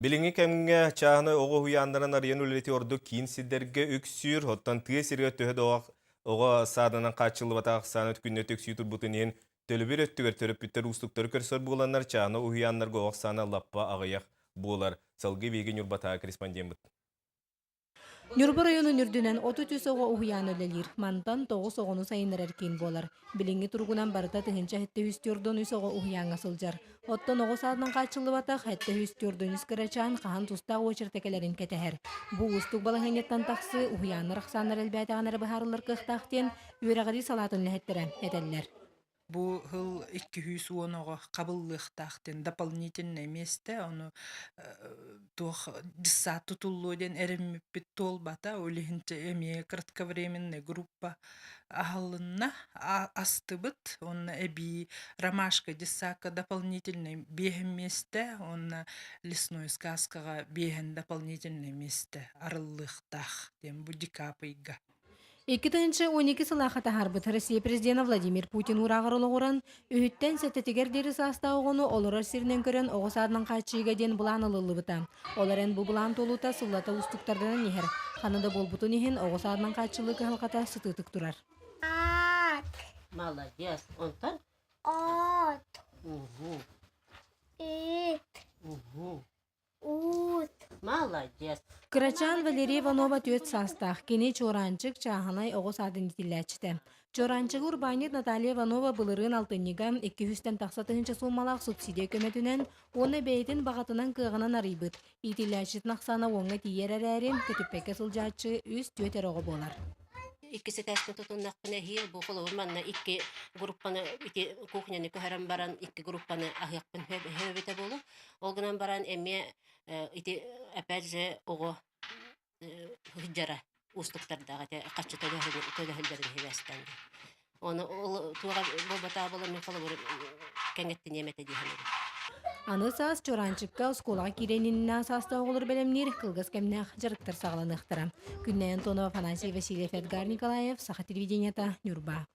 Билиҥҥи кэмҥэ чааһынай оҕо уһуйааннарын арыйан үлэлэтии ордук киин сирдэргэ үксүүр, оттон тыа сиригэр төһө да оҕо сааданан хааччыллыбатах ахсаана күннэтэ үксүү турбутун иһин төлөбүр өттүгэр төрөппүттэр уустуктары көрсөр буоланнар чааһынай уһуйааннарга оҕо ахсаана лаппа аҕыйах буолар. Салгыы биһиги Ньурбатааҕы корреспондеммыт. Ньурба оройуонун үрдүнэн 33 оҕо уһуйаана үлэлиир. Мантан 9 оҕону сайыннарар киин буолар. Билиҥҥи туругунан барыта 1073 оҕо уһуйааҥҥа сылдьар. Оттон оҕо саадынан хааччыллыбатах 743 кырачаан хаһан тустаах уочарата кэлэрин кэтэһэр. Бу уустук балаһыанньаттан тахсыы уһуйааннар ахсааннара элбээтэҕинэ эрэ быһаарыллар кыахтаах диэн үөрэҕирии салаатын үлэһиттэрэ этэллэр. Бу сыл 210 оҕо хабыллыахтаах диэн дополнительное миэстэ, ону туох дьыссаат тутуллуо диэн эрэммиппит туолбата. Ол иһин эмиэ кратковременная группа аһылынна, астыбыт. Уонна эбии Ромашка дьыссаакка дополнительнай биэһин миэстэ уонна Лесной сказкаҕа биэһин дополнительнай миэстэ арыллыахтаах диэн бу декабрь ыйга. 2012 сылаахха таһаарбыт Россия президена Владимир Путин уурааҕар олоҕуран, үһүттэн сэттэтигэр диэри саастаах оҕону олорор сиринэн көрөн оҕо саадынан хааччыйыыга диэн былаан ылыллыбыта. Ол эрэн бу былаан туолуута сыллата уустуктарданан иһэр. Ханна да буолбутун иһин оҕо саадынан хааччыллыы кыһалҕата сытыытык турар. Аат. Молодец. Онтон? От. Угу. Ит. Угу. Уут. Молодец. Кырачаан Валерия Иванова түөрт саастаах. Кини Чуораанчык чааһынай оҕо саадын иитиллээччитэ. Чуораанчыгы урбаанньыт Наталья Иванова былырыын алтынньыга 200-тэн тахса тыһыынча суумалаах субсидия көмөтүнэн уонна бэйэтин баҕатынан кыаҕынан арыйбыт. Иитиллээччитин ахсаана уоҥҥа тиийэр эрээри, көтүппэккэ сылдьааччы үс-түөрт эрэ оҕо буолар. Иккис этээскэ тутуннахпына эһиил бу холобур манна икки группаны ити кухняны көһөрөн баран икки группаны аһыахпын эбитэ буолуо. Ол гынан баран эмиэ ити опять же оҕо сылдьара уустуктардаах этэ хаччы төлөһүллэрин сибээстээн. Ону ол туоҕа буолбатаҕа буолан мин холобур кэҥэттиниэм этэ дии саныыбын. Аны саас Чуораанчыкка оскуолаҕа киириэн иннинэ саастаах оҕолору бэлэмниир кылгас кэмнээх дьарыктар саҕаланыахтара. Күннэй Антонова, Афанасий Васильев, Эдгар Николаев, Саха телевидениета, Ньурба.